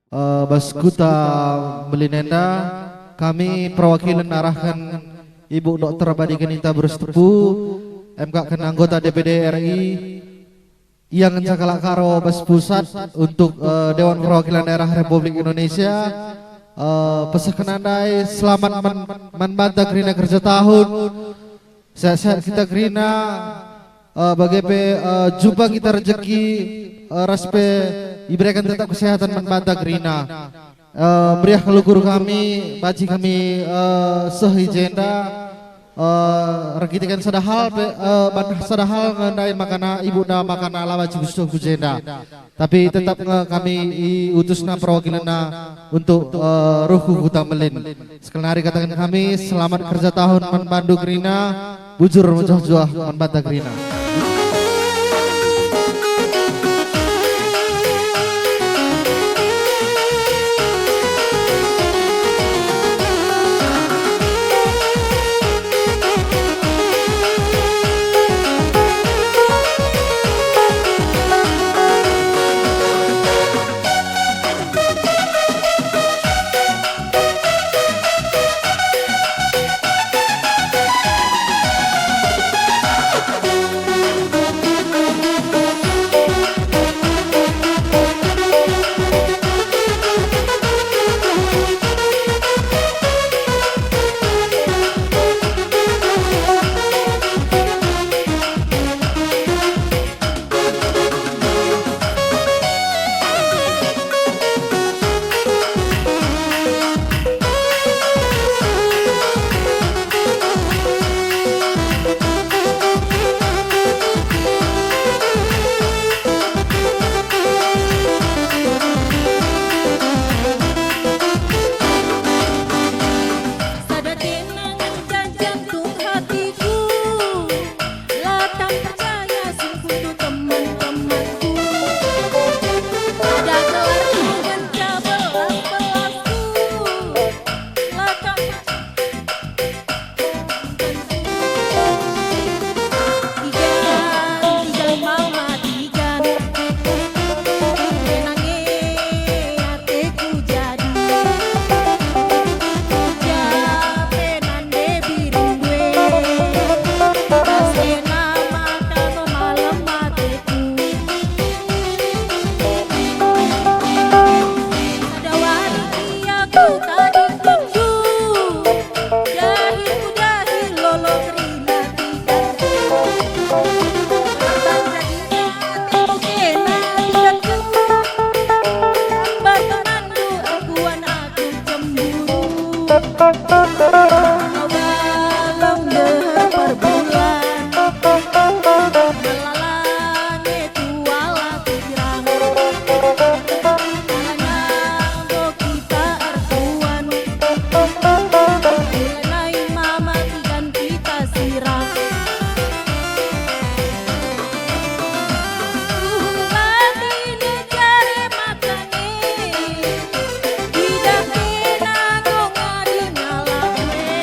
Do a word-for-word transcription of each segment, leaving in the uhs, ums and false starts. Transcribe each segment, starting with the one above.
Eh, bas kuta Melin enda, kami perwakilen arahken Ibu Doktor Badi Genita Berustepu, M K ken anggota D P D R I, ia ngenca kalak Karo bas pusat untuk, eh, Dewan Perwakilan Daerah Republik Indonesia. Eh, pesehken ndai selamat man, man banta kerina kerja tahun. Sehat-sehat kita kerina, eh, bage pe, eh, jumpa kita rejeki, eh, ras pe ibereken tetap kesehatan man banta kerina. Eh, meriah kal ukur kami, banci kami, eh, seh i jenda, eh, erkiteken sada hal pe, eh, ban sada hal nge ndai makana ibu nda makana la banci ku seh ku jenda. Tapi tetap nge kami i utusna perwakilenna untuk, eh, ruh ku Kuta Melin. Sekali nari kataken kami, selamat kerja tahun man bandu kerina, bujur mejuah-juah man banta kerina. Sada kenangan jantung hatiku, la tang percaya sungkuh tu teman-temanku. Ada gelarku ngenca belas-belasku, la tang Sada wari ia ku tadingkendu, dahi ku dahi lolo kerina tikanku. Bangsa ina ateku kena tikanku, tambah temandu erkuan aku cemburu. Balong deher perbulan, melala nge tuala ku jirang. Alana enggo kita erkuan, lanai mama tikan kita sirang. Tuhu latih ne jari matang e, idah kena enggo ngadi ngalap e.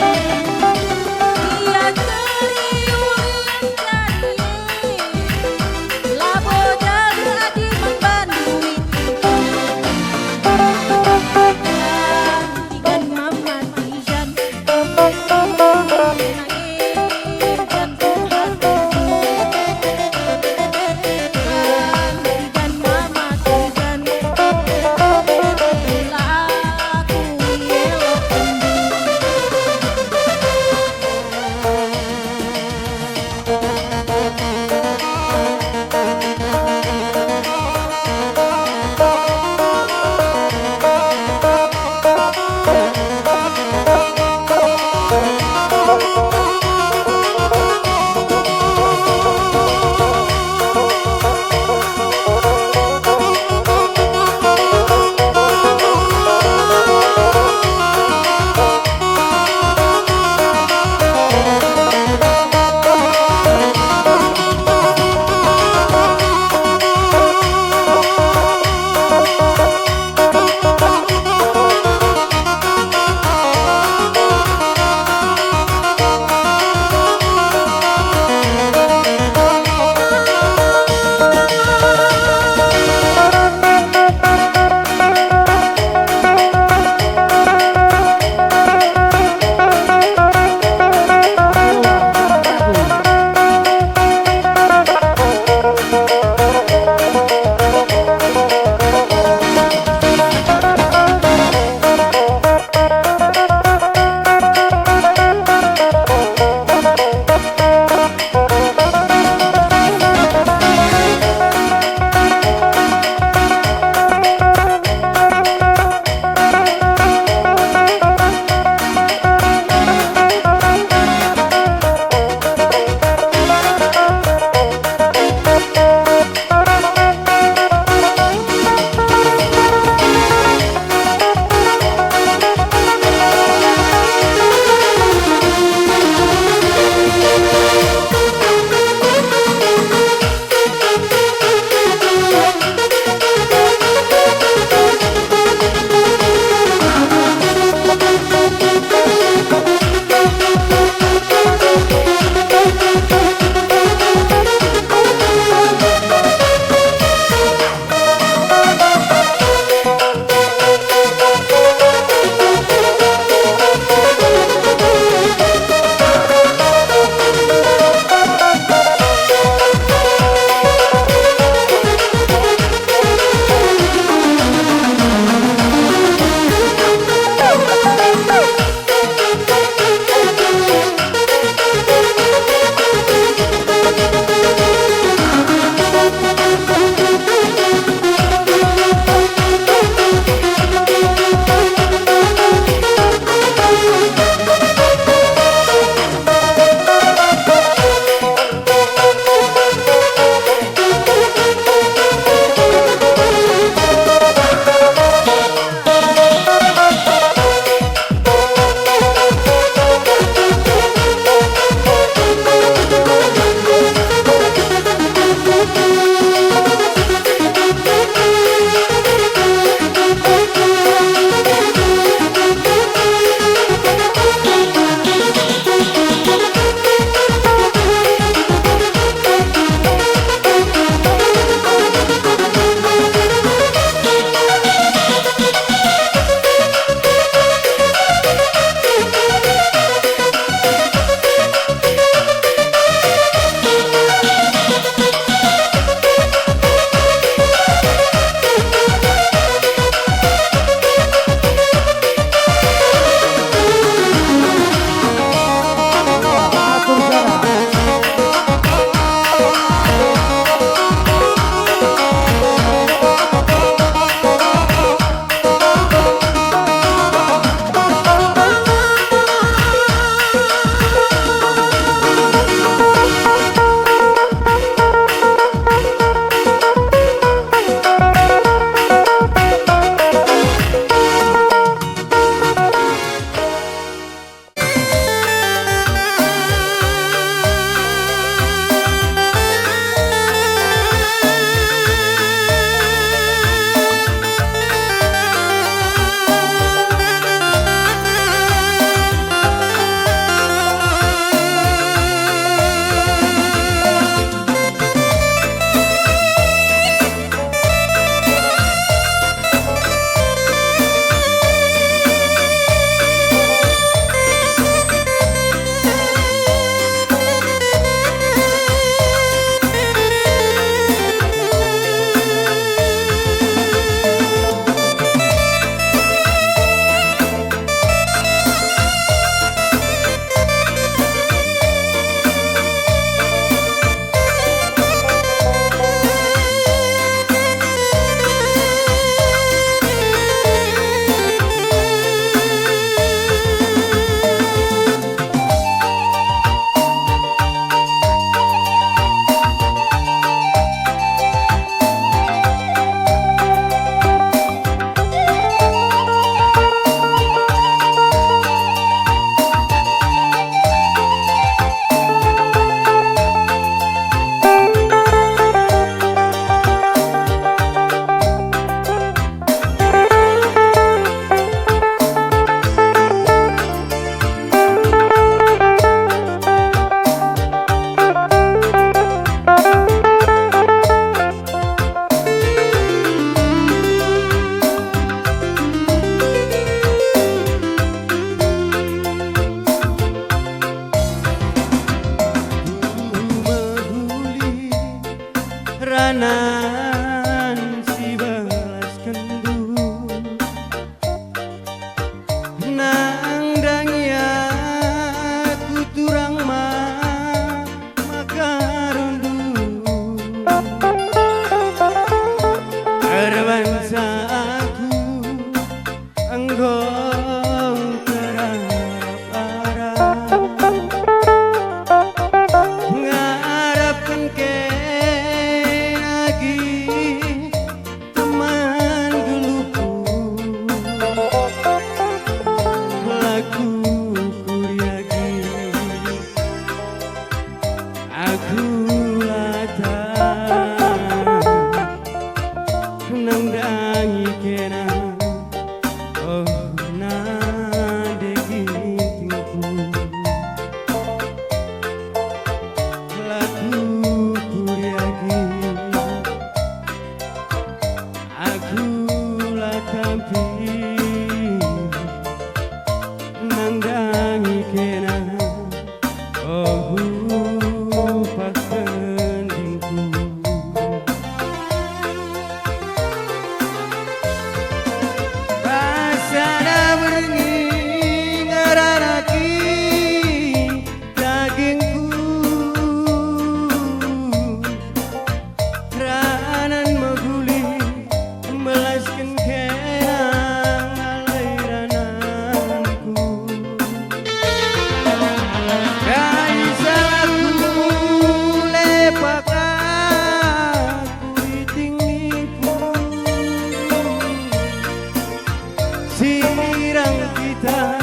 Sirang kita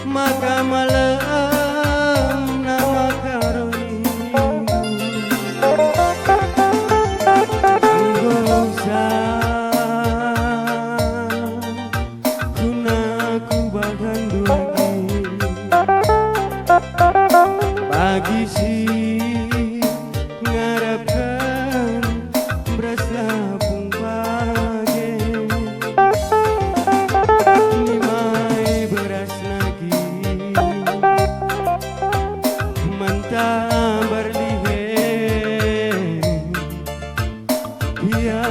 maka malem nama karuniku. Enggo usah guna kubahan dugi. Bagi si ngarapken beras lapung bage, nimai beras nagi, menta berlihe ia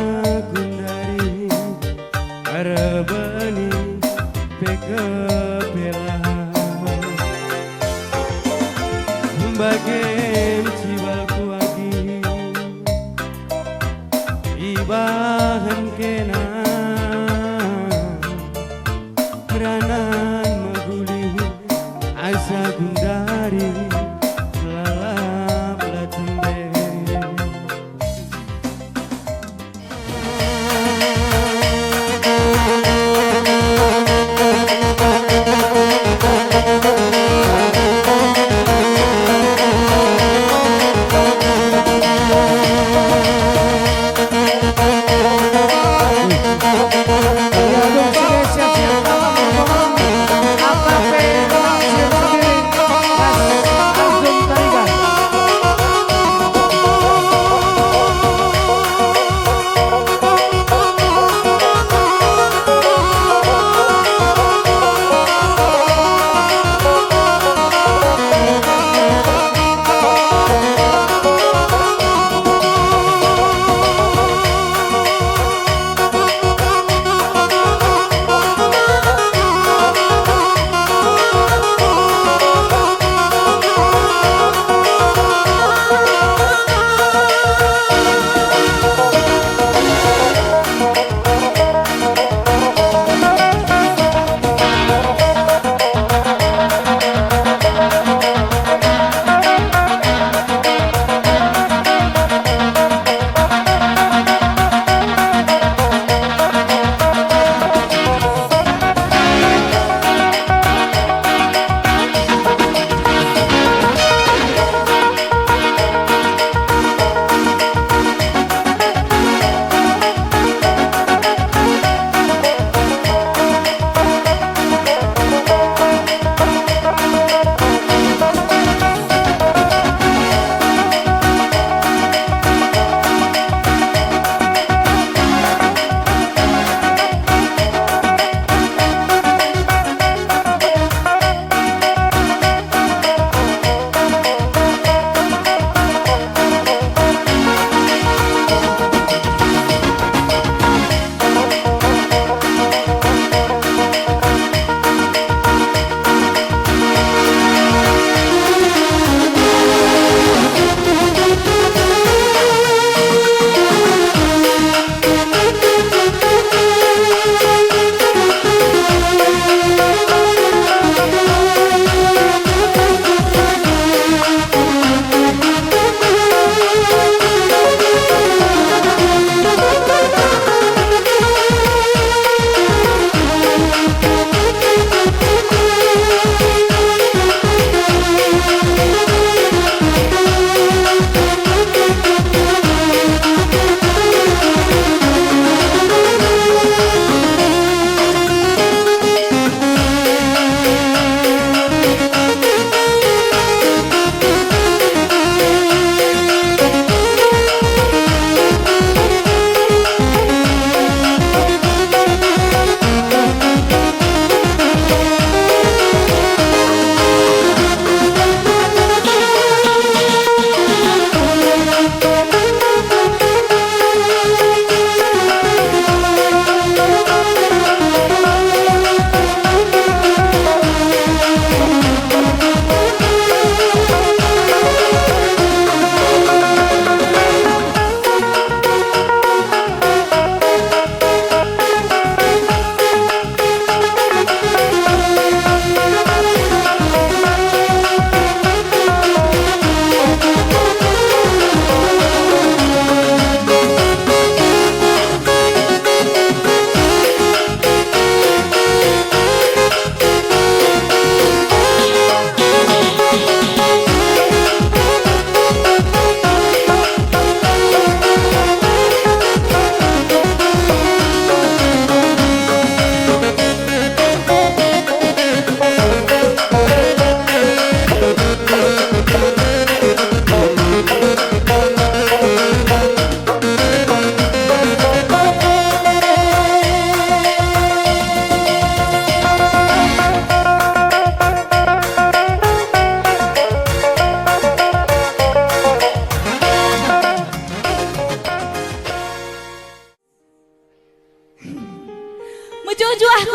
gundari. Erbeni pe kepela. Bagem cibalku agi ibahan kena ranan meguli asa gundari lalap la tembe.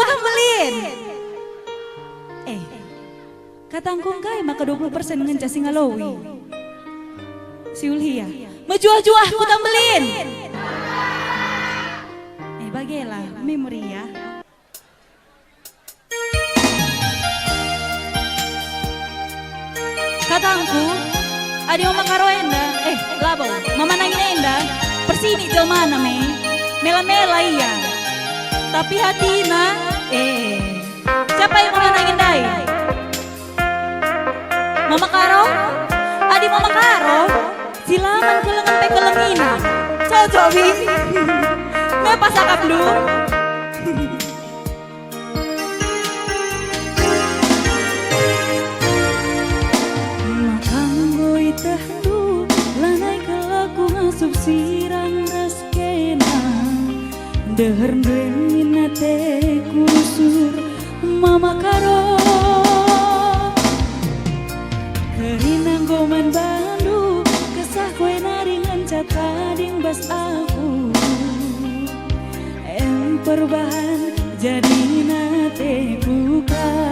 Tambelin. Eh, katangku engkai maka dua puluh persen ngenca si ngalowi. Si Ulhia. Mejuah-juah ku Tambelin. Eh, bagela, memori ya. Katangku, adi Mama Karo enda, eh, labo, Mama Nangin enda, persinik jelmana me, mela-mela ia. Tapi hatina, eh, siapa yang Mama Nangin ndai? Mama Karo? Adi Mama Karo, silaman kelengen pe kelengina. Cocok, Bi. Ngepas akapndu. Maka enggo itehndu, lanai kal aku ngasup sirang ras kena. Deher nduemin ateku rusur, Mama Karo. Kerina enggo man bandu, kesahku e nari ngenca tading bas aku. Em perbahan jadi nate buka.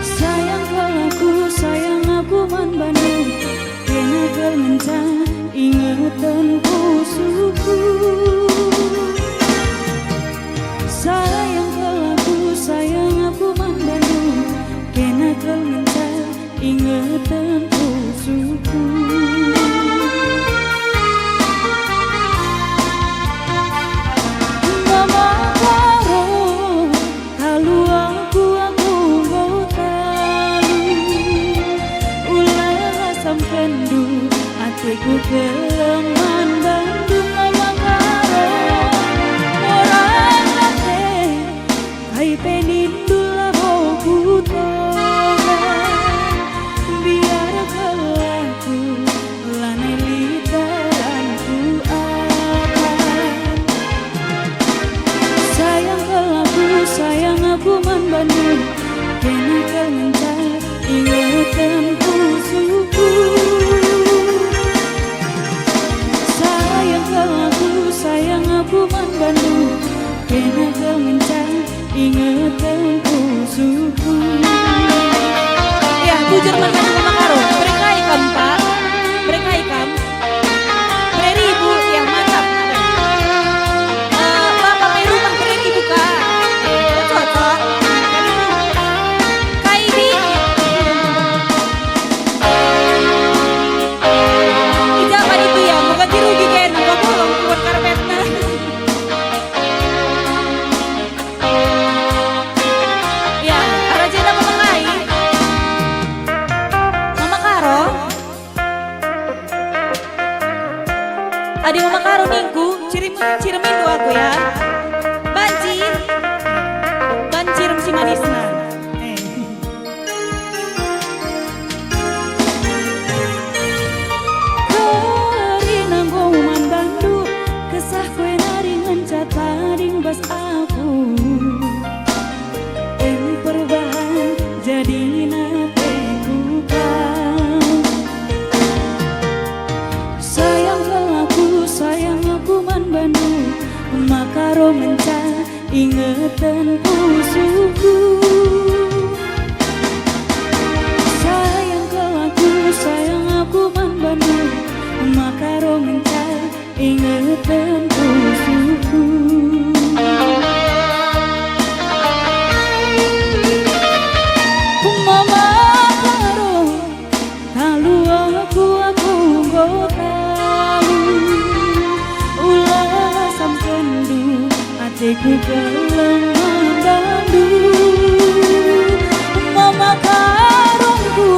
Sayang kal aku, sayang aku man bandu, kena kal ngenca ingeten pusuhku. Sayang kal aku, sayang aku man bandu, kena kal ngenca ingeten pusuhku. Mama Karo, talu aku, aku enggo talu. Ula asamkenndu, ateku keleng man bandu, Mama Karo. Moras ate, kai pe nindu labo kutoga, biar kal aku lanai lit dalanku akan. Sayang kal aku, sayang aku man bandu, kena kal ngenca ingeten pusuhku. Sayang kal aku, sayang aku man bandu, kena kal ngenca ingeten pusuhku. Ya, bujur man bandu Mama Karo. Bere kai kam, Pak? Bere kai kam? Bere ribu, ya, mantap. Eh, Bapak pe rumah bere ribu, Kak. Oh, cocok. Kai, Bi? Ija panitia, enggo ganti rugi kena, enggo bolong kuat karpetna. Ya, arah jenda Mama Kai. Mama Karo. Adi Mama Karo ningku, cirim, cirimindu aku ya. Banci, banci rem si manisna. Eh. Kerina enggo man bandu, kesahku e nari ngenca tading bas aku. Em perbahan jadi nate kuka. Sayang kal aku, sayang aku man bandu, Mama Karo ngenca ingeten pusuhku. Sayang kal aku, sayang aku man bandu, Mama Karo ngenca ingeten pusuhku. Mama Karo, talu aku, aku enggo talu. Ula asamkenndu, ateku keleng man bandu. Mama Karongku,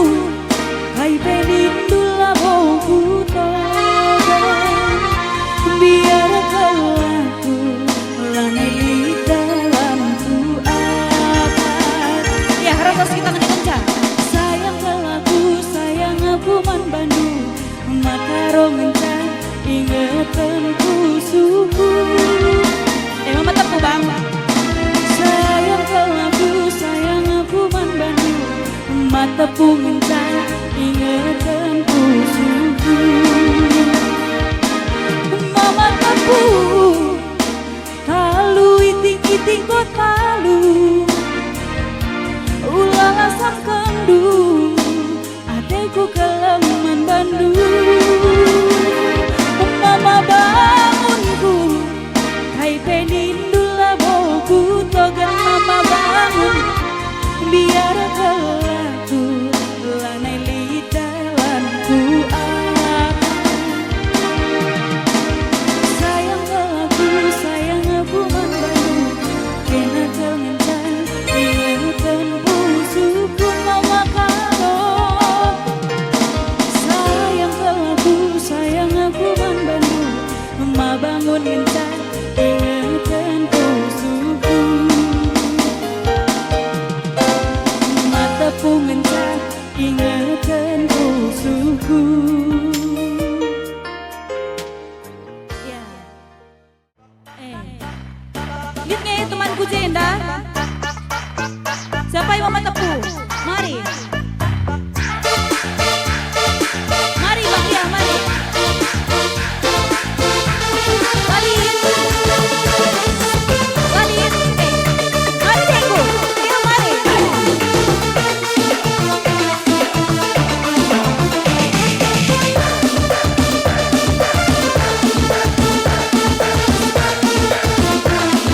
kai pe nindu labo kutoga. Biar kal aku lanai lit dalanku akan. Ya, rasa kita ngenca. Sayang kal aku, sayang aku man bandu, Mama Karo ngenca ingeten pusuhku. Eh, Mama tepu, Bang. Sayang kal aku, sayang aku man bandu, Tingkot palu, ula lasamkenndu, ateku keleng man bandu. Mama bangunku, kai pe nindu labo kutogen mama bangun. Biar kelahku lanai lit dalanku aku. Sayang kelahku, sayang aku man bandu, kena kal ngenca ingetken pusuhku mama kalo. Sayang kelahku, sayang aku man bandu, ma bangun ngenca ingetken pusuhku. Mata pungenca ingetken pusuhku. Ya. Eh. Lit nge temanku jenda? Siapa yang mau tepu? Mari. Mari, Bang, ya, mari. Bali. Bali. Eh, mari, Dengku. Ya, mari.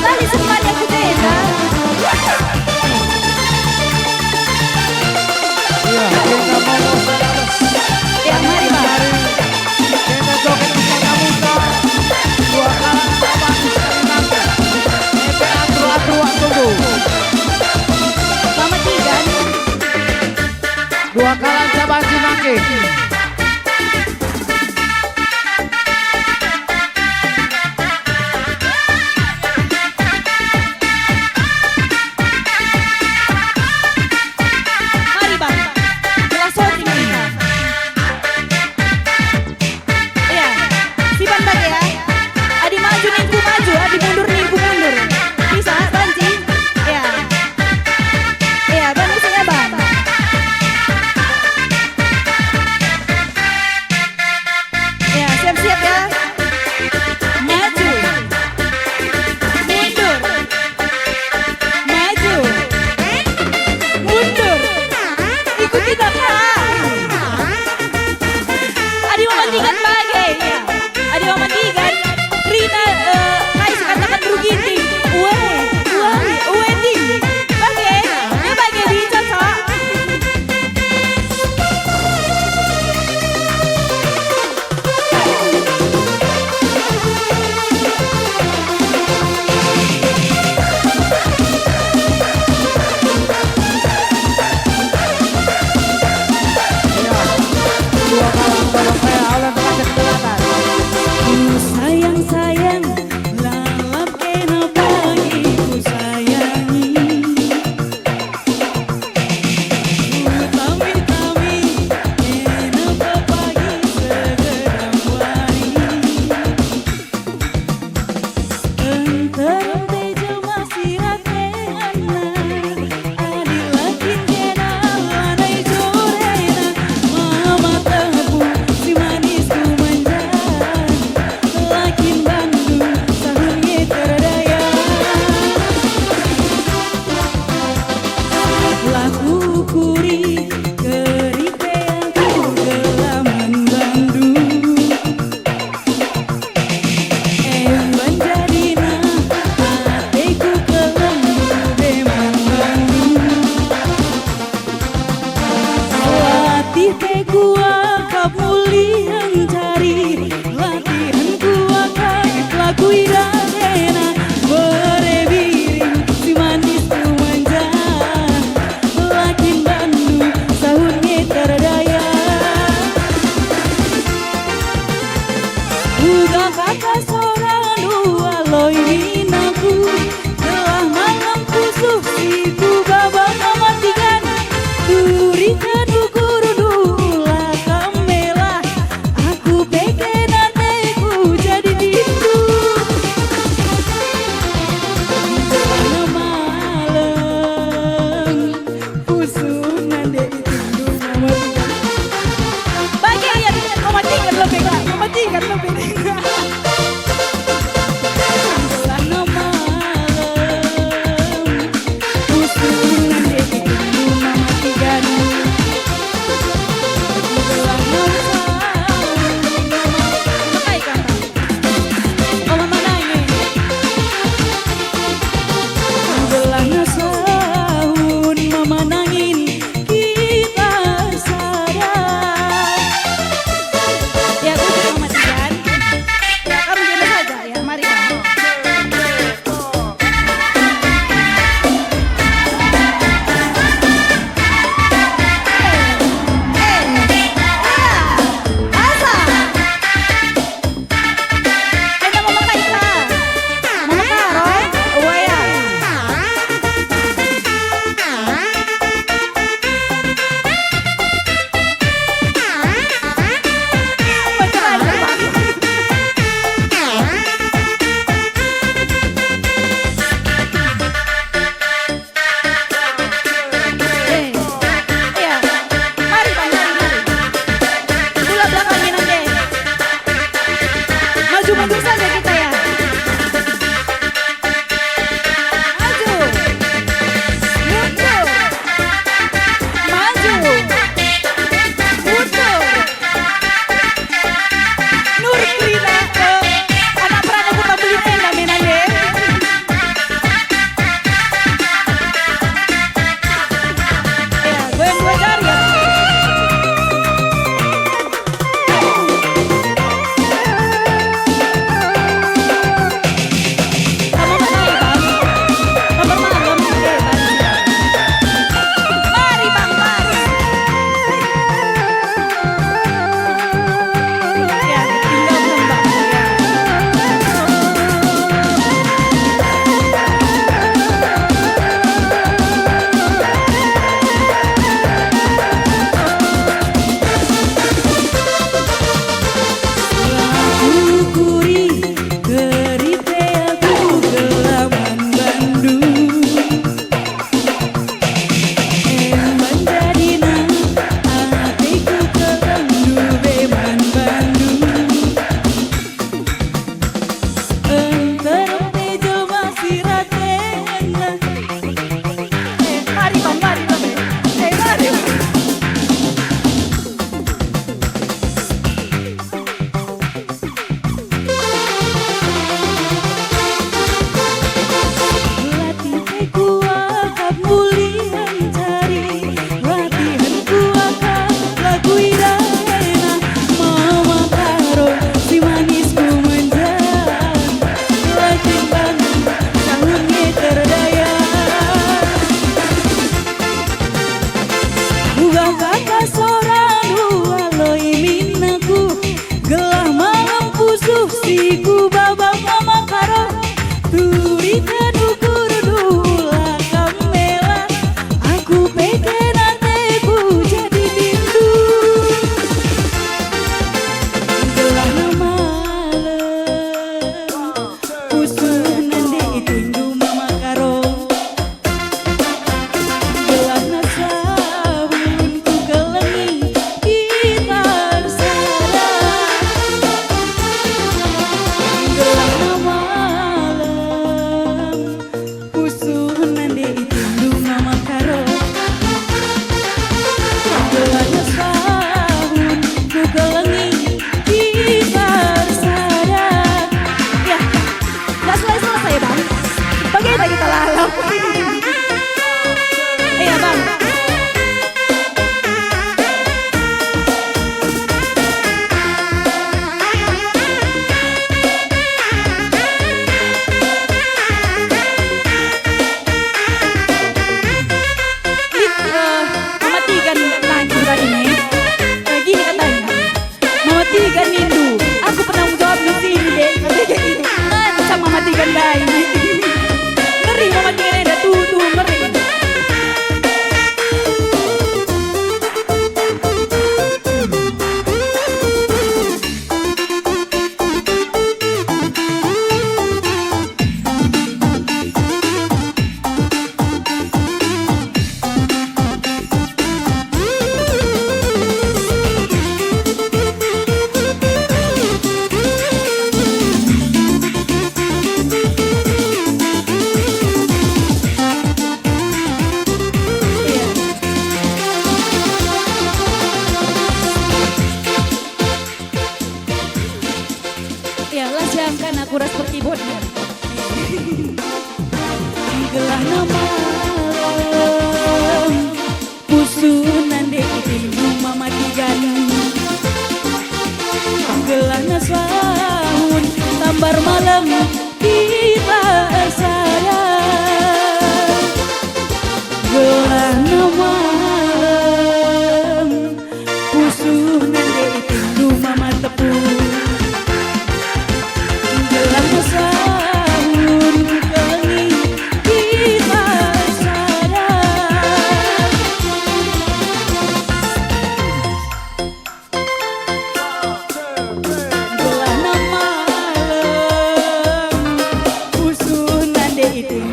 Bali semuanya ku jenda. Iya, kita mau Ya, mari, Bang. Kita joget kita muter. Dua kalan saban sekali nangkep. Epe atru-atru waktu tu. Mama tiga nih. Dua kalan saban si nangkep. Mari, Bang. Kelas soting kita. Iya, siban bage ya. Adi maju ningku maju, adi mundur ningku mundur. Bisa, banci? Iya. Iya, banci ya, Bang.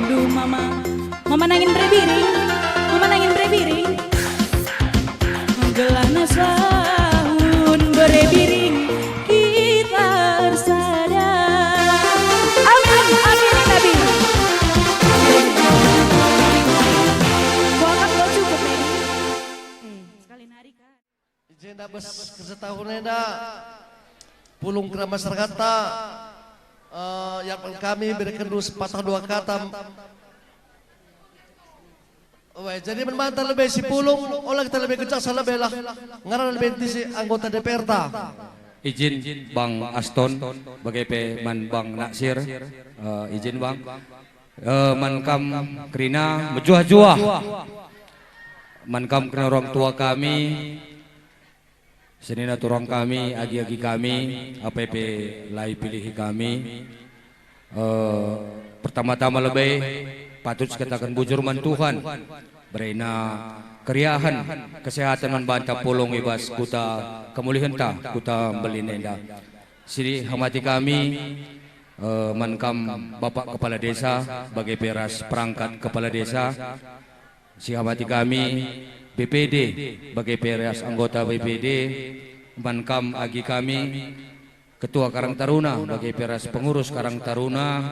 Duh, Mama, Mama nangin bere biring, Mama nangin bere biring. Gelahna setahun bere biring kita ersada. Amin, amin, amin. Kuakap lo cukup, Dedi. Eh, sekali nari, Kak. I jenda bas kerja tahun enda, pulung kerina masyarakatta, eh, iakapken kami, berekenndu sepatah dua kata. Weh, jadi man banta lebe si pulung, ola kita lebe gejasa, lebelah ngarana lebe ntisi anggota D P R ta. Ijin Bang Aston, bage pe man Bang Natsir, eh, ijin Bang. Eh, man kam kerina mejuah-juah. Man kam kerina orang tua kami, senina turang kami, agi-agi kami, apai pe la ipilihi kami. Eh, pertama-tama lebe patut sikataken bujur man Tuhan, berena keriahen, kesehatan man banta pulung i bas kuta kemulihenta, kuta Mbelin enda. Si hamati kami, eh, man kam Bapak Kepala Desa, bage pe ras perangkat Kepala Desa, si hamati kami B P D, bage pe ras anggota B P D, man kam agi kami, Ketua Karang Taruna, bage pe ras pengurus Karang Taruna,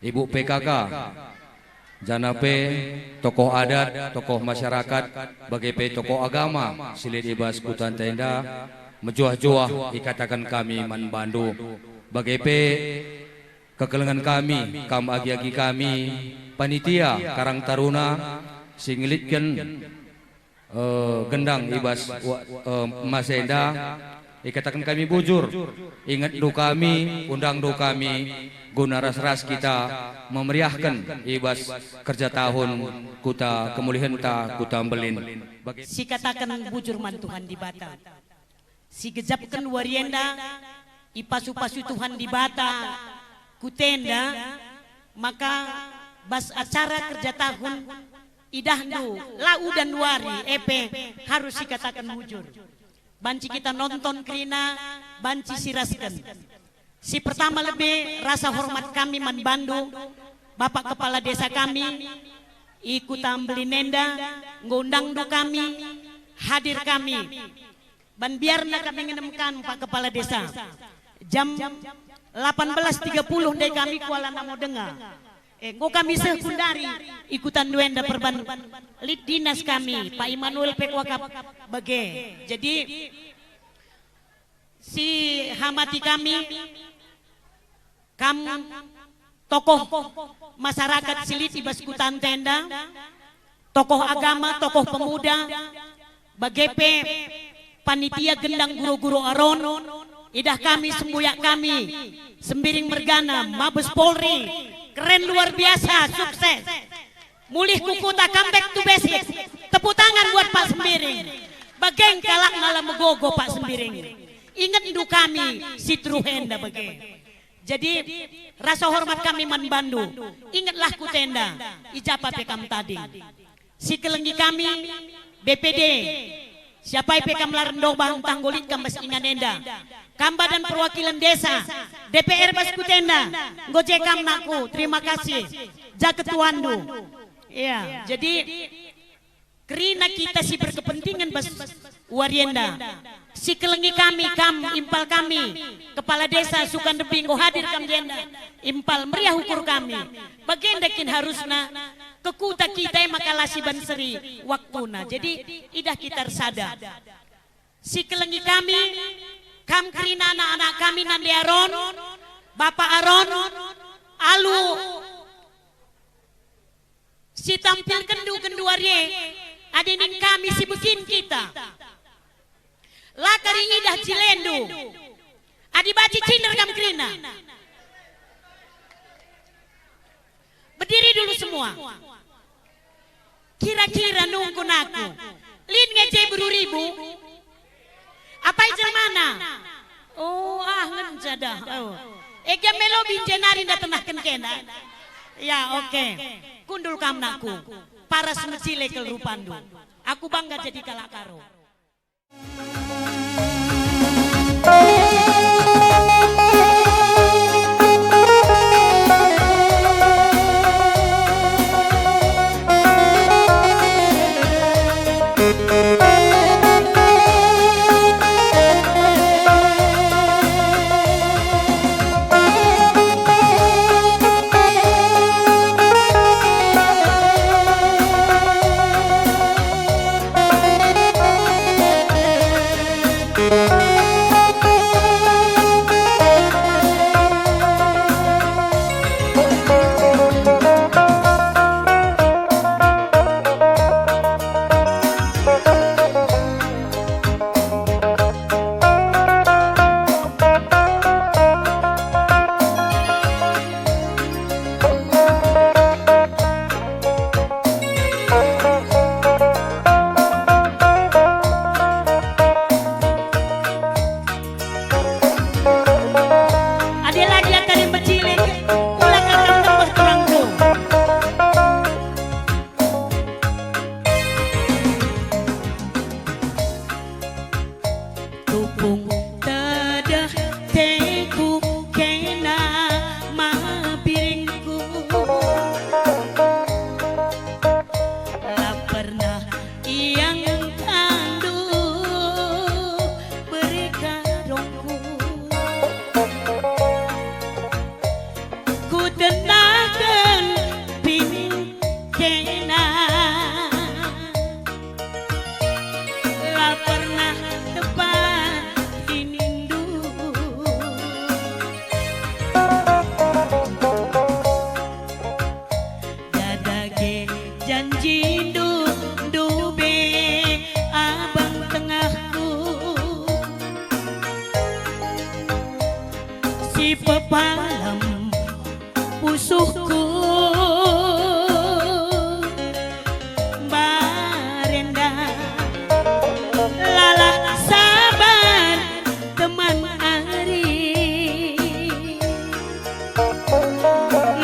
Ibu P K K, janah pe tokoh adat, tokoh masyarakat, bage pe tokoh agama si lit i bas kutanta enda, mejuah-juah ikataken kami man bandu. Bage pe kekelengen kami, kam agi-agi kami, panitia Karang Taruna si ngelitken eh, gendang i bas wa-, eh, masa enda, ikataken kami bujur, ingetndu kami, undangndu kami, guna ras-ras kita memeriahken i bas kerja tahun kuta kemulihenta, kuta Mbelin. Bage- Sikataken bujur man Tuhan Dibata. Sigejapken wari enda, ipasu-pasu Tuhan Dibata kuta enda, maka bas acara kerja tahun idahndu la udan wari, e pe harus sikataken bujur. Banci kita nonton kerina, banci sirasken. Si pertama lebe rasa hormat kami man bandu, Bapak Kepala Desa kami, i Kuta Mbelin enda, enggo undangndu kami, hadir kami. Ban biarna kami ngenemken, Pak Kepala Desa. Jam lapan belas tiga puluh ndai kami kuala Namo denga. Eh, enggo kami seh kundari i kutandu enda perban lit dinas kami, Pak Immanuel pe kuakap bage. Jadi, si hamati kami, kam tokoh masyarakat si lit i bas kutanta enda, tokoh agama, tokoh pemuda, bage pe panitia gendang guru-guru Aron, idah kami sembuyak kami, Sembiring mergana, Mabes Polri, keren luar biasa, sukses. Mulih ku kuta, come back to basic. Tepuk tangan buat Pak Sembiring. Bage kalakna la megogo Pak Sembiring. Ingetndu kami si teruh enda bage. Jadi, rasa hormat kami man bandu. Ingetlah kuta enda, i japa pe kam tading. Sikelengi kami, B P D, siapai pe kam la rendo bah ntah nggo lit kam bas ingan enda. Kam badan perwakilan desa, D P R bas kuta enda, enggo je kam nakku, terima kasih. Ja ketuandu. Iya, jadi kerina kita si berkepentingan bas wari enda. Sikelengi kami, kam impal kami, Kepala Desa Sukanrebi enggo hadir kam jenda, impal meriah ukur kami. Bagenda kin harusna ke kuta kita e maka la siban seri waktuna. Jadi, idah kita ersada. Sikelengi kami, kam kerina anak-anak kami nande Aron, Bapak Aron, alu si tampilkenndu genduari e, adi ning kami si bekin kita. La kari idah jilendu. Adi banci ciner kam kerina. Berdiri dulu semua. Kira-kira nungkun aku. Lit nge je beru ribu? Apai jelmana? Oh, ah, ngenca dah. Oh. Ega melo binje nari nda tenahken kena? Ya, oke. Kundul kam nakku. Paras mejile kel rupandu. Aku bangga jadi kalak Karo. Janjindu ndube abang tengahku, si pepalem pusuhku. Mbarenda lalah sabar teman ari,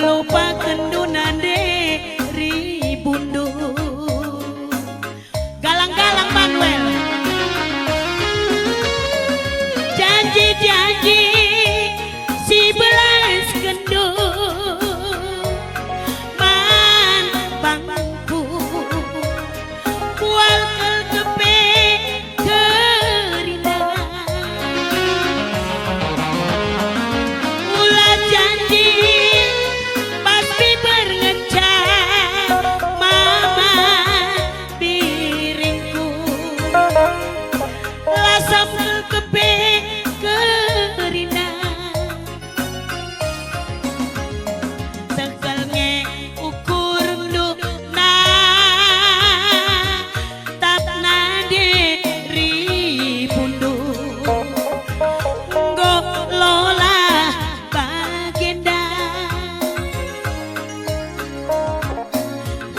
lupakenndu nande ribundu. Galang-galang Manuel. Janji-janji si belaskenndu man bangku, kual kel kepe kerina. Ula janji bas biber ngenca mama biringku, lasam kepe kerina. Sekel nge ukurndu na, tap nande ribundu. Enggo lola bagenda.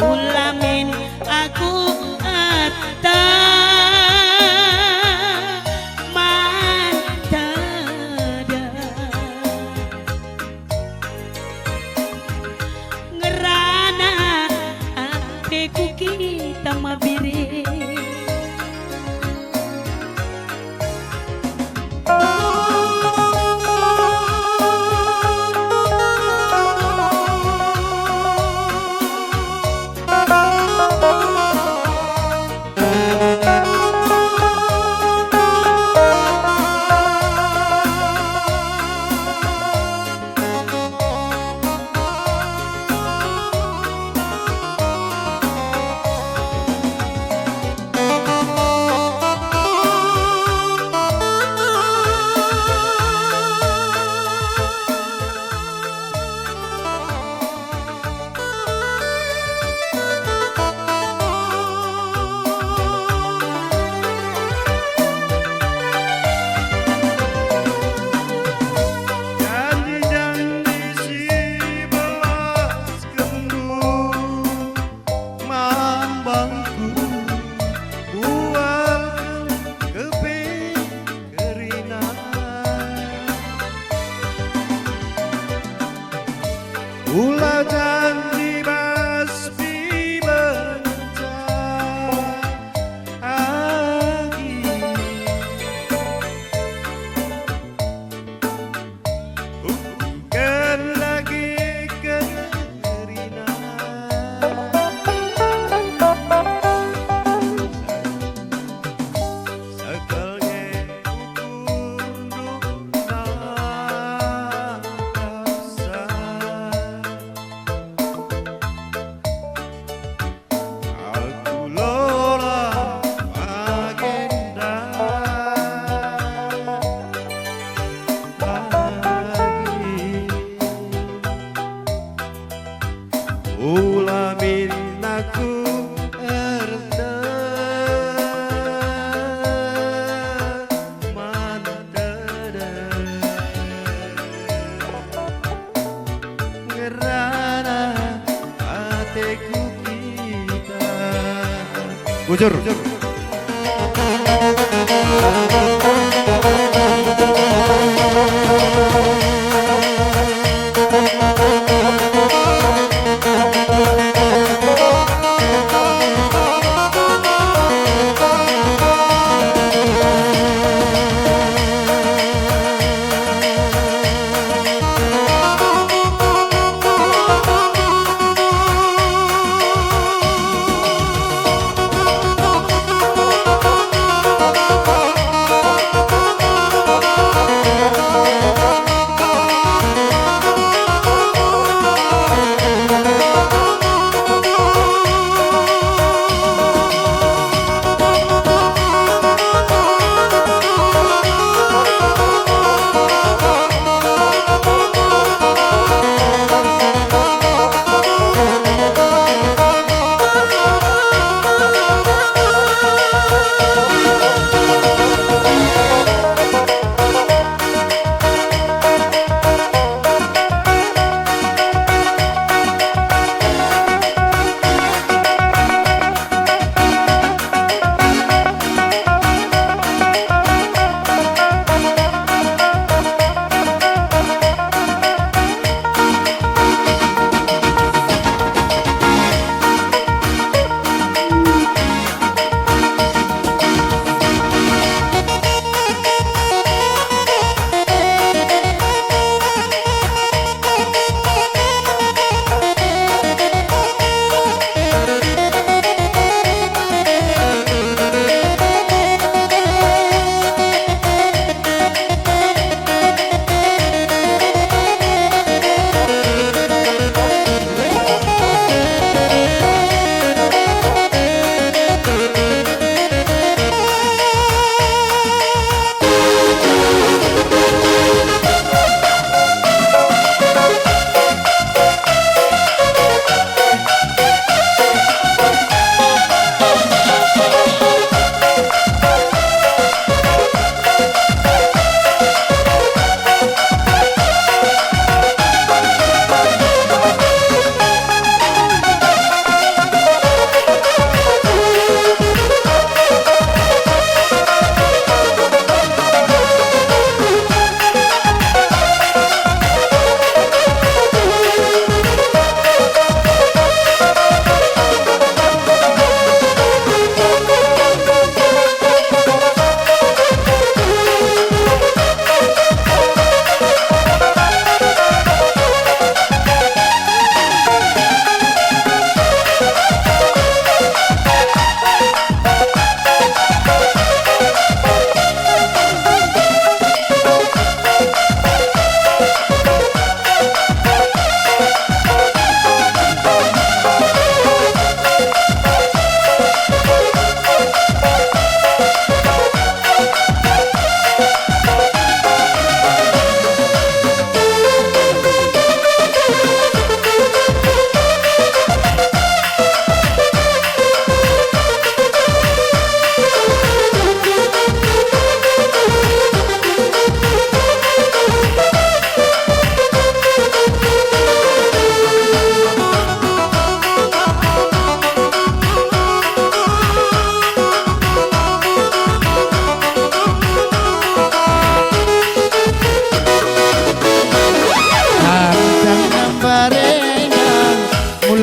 Ulamin aku ata man tada. Ngerana ateku kita mabiri. Janji-janji si belaskenndu man bangku, kual kepe kerina. Ula janji bas biber ngenca agi. Uken lagi kerina. Sekel nge ukurndu nangkasa. Aku lola bagenda lagi. Ula min aku erta man tada. Ngerana ateku kita. Bujur.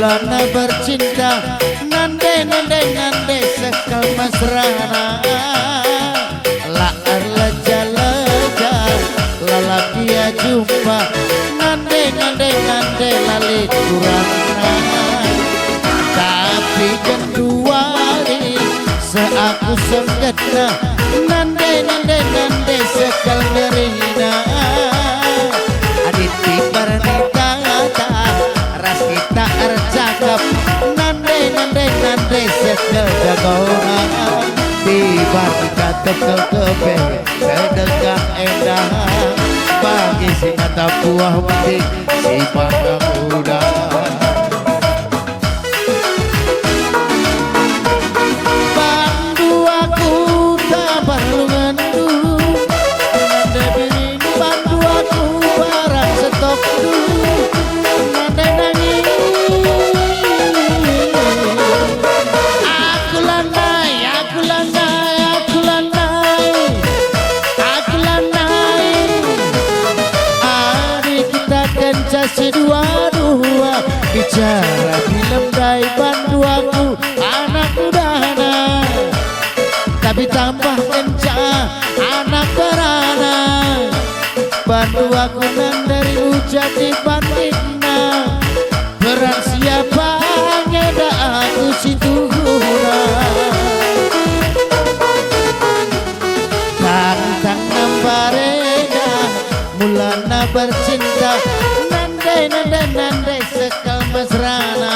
Ana bercinta, nande, nande, nande, seh kal mesrana. La erleja-leja, lalap ia jumpa, nande, nande, nande, la lit kurangna. Tapi genduari, seh aku senggetna, nande, nande, nande, seh kal ngerina. Adi tibar ni tata, ras kita ercakap, nande, nande, nande, seh kal jagona. Tibar ni tata kal kepe, sedekah enda, bagi si natap buah metik, si mangga muda. Bandu aku tambah lungenndu, nande biring bandu aku barang setokndu, nande nangis. Aku lanai, aku lanai, aku lanai, aku lanai. Adi kita kenca si dua-dua, bicara film ndai bandu aku anak mudana. Tapi tambah kenca anak beranak, bandu aku nandari ujar dibandingna. Peran siapa ngeda aku si tuhuna? Tang-tang nambarenda, mulana bercinta, nande, nande, nande, seh kal mesrana.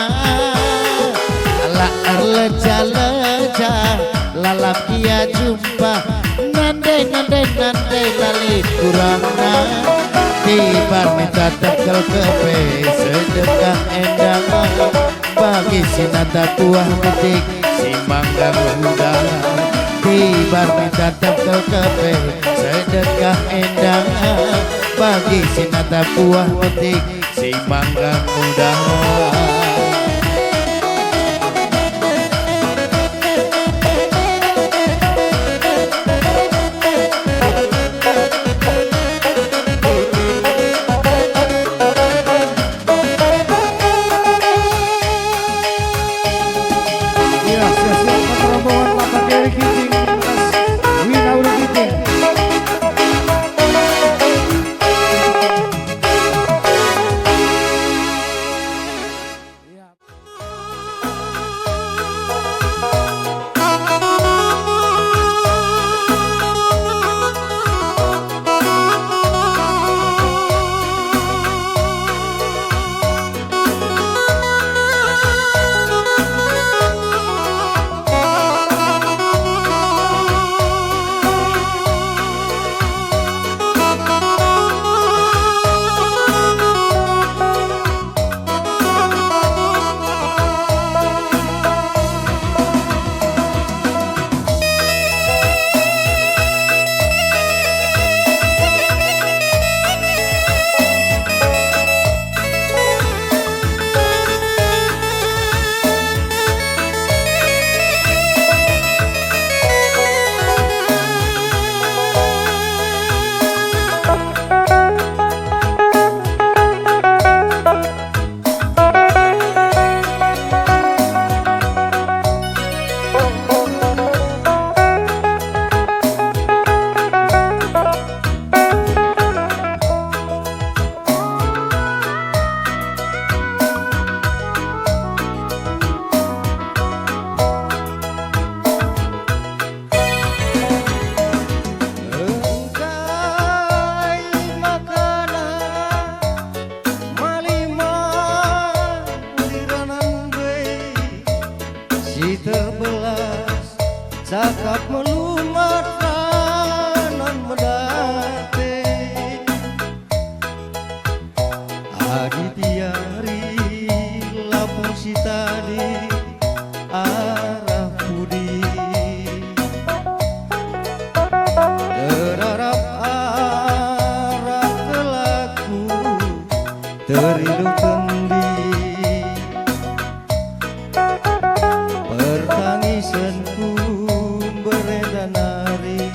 La erleja-leja, lalap ia jumpa, nande, nande, nande, la lit kurangna. Tibar ni tata kal kepe, sedekah enda, bagi si natap buah metik, si mangga muda. Tibar ni tata kal kepe, sedekah enda, bagi si natap buah metik, si mangga muda. Ya, siap-siap rombongan Bapak Dewi Ginting, Mas Wina Uli Ginting. Engkai makana malima lirananbe si terbelas cakap melumat ranan medate. Adi tiari lapung si tadi arah pudi, terarap arah kelaku terilu kendi. Pertangisenku berenda nari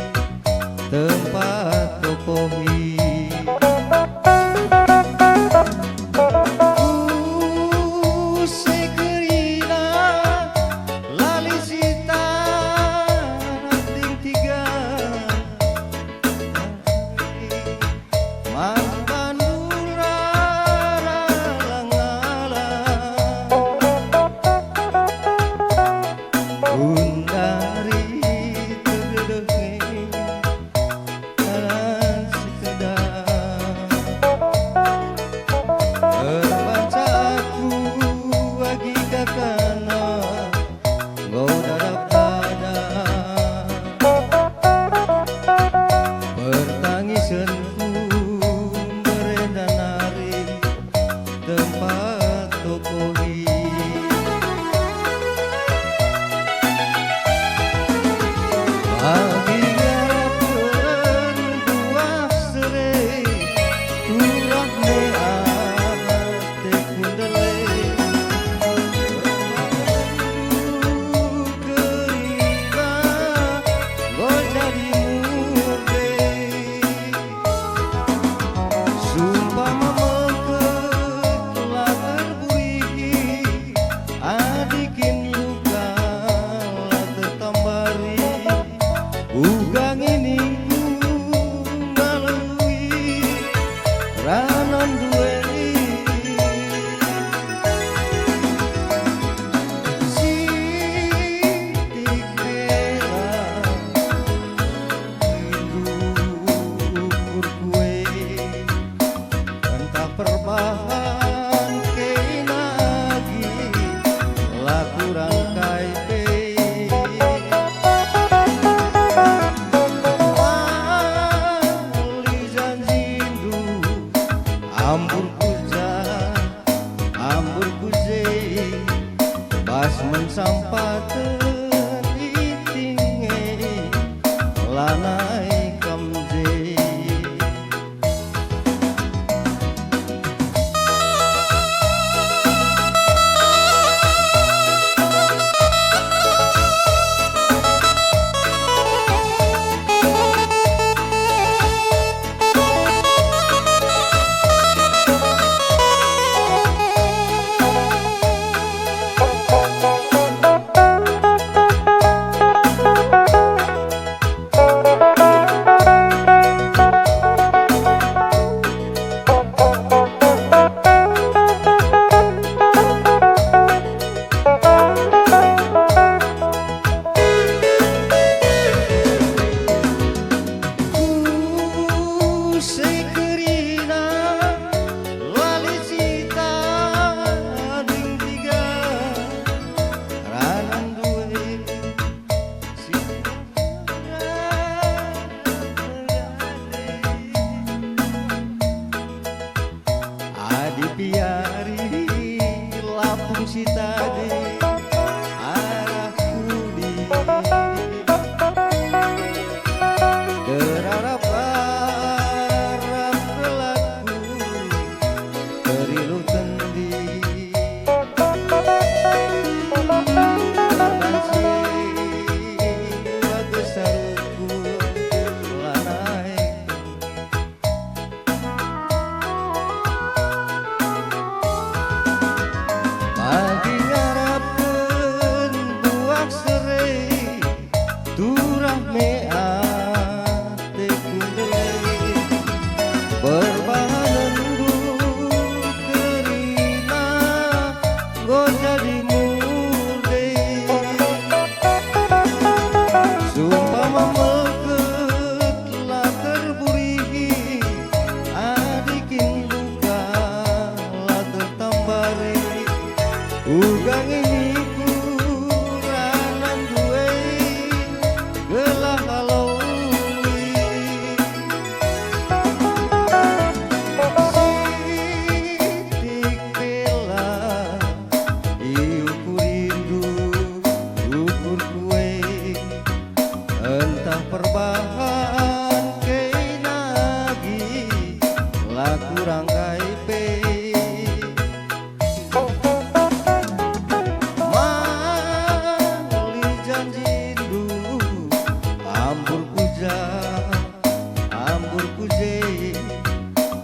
tempat tokohi. Ku si Enggo dadap-dadap pertangisenku, mberenda nari tempat tokohi. Bagi ngarapken buah sere, turah me ateku ndeleng. Keriba enggo jadi murde. Sumpama mekeh la terburihi, adi kin luka la tertambari, uga nginingku ngaloi ranan dueri. Sitik bela Rindu ukur kue, entah perbahan kena agi, la kurang kai pe. Wali janjindu, ambur kuja, ambur kuje, bas mensampaten iting e, lanai kam je. Kuse kerina, la lit sita ding tiga, ranan due si Adi piari lapung si tadi arah pudi, terarap-arap gelarku terilu tendi. Bage saruku lanai. Bagi ngarapken buah sere, turah me ateku ndeleng. Perbahanenndu kerina enggo jadi murde. Sumpama meket la terburihi, adi kin luka la tertambari, uga nginingku ranan due gelah laloi. Sitik bela iukur rindu, ukur kue, entah perbahan kena agi, la kurang kai pe. Mali janjindu, ambur kuja, ambur kuje,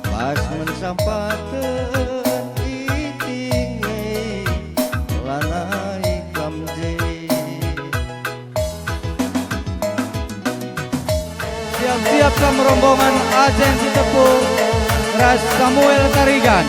pas mensampaten iting e, lanai kam je. Siap-siap kam rombongan Ajen Sitepu ras Samuel Karigan.